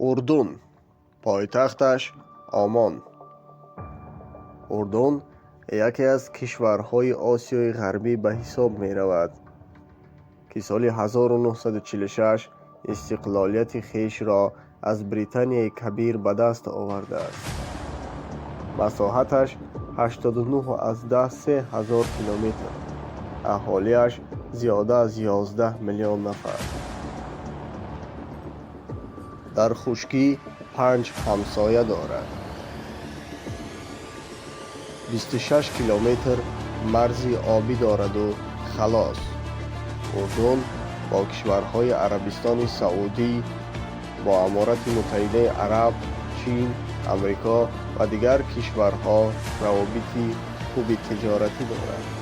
Урдун, пойтахташ Омон. Урдун яке аз кишварҳои Осиёи Ғарбӣ ба ҳисоб меравад, ки соли 1946 истиқлолияти хешро аз Британияи Кабир ба даст овардааст. Масоҳаташ 89,3 ҳазор километр, аҳолиаш зиёда аз 11 миллион нафар. Дар хушкӣ панҷ ҳамсоя дорад, 26 километр марзи обӣ дораду халос. Урдун бо кишварҳои Арабистони Саудӣ, бо Аморати Муттаҳидаи Араб, Чин, Амрико ва дигар кишварҳо равобити хуби тиҷоратӣ дорад.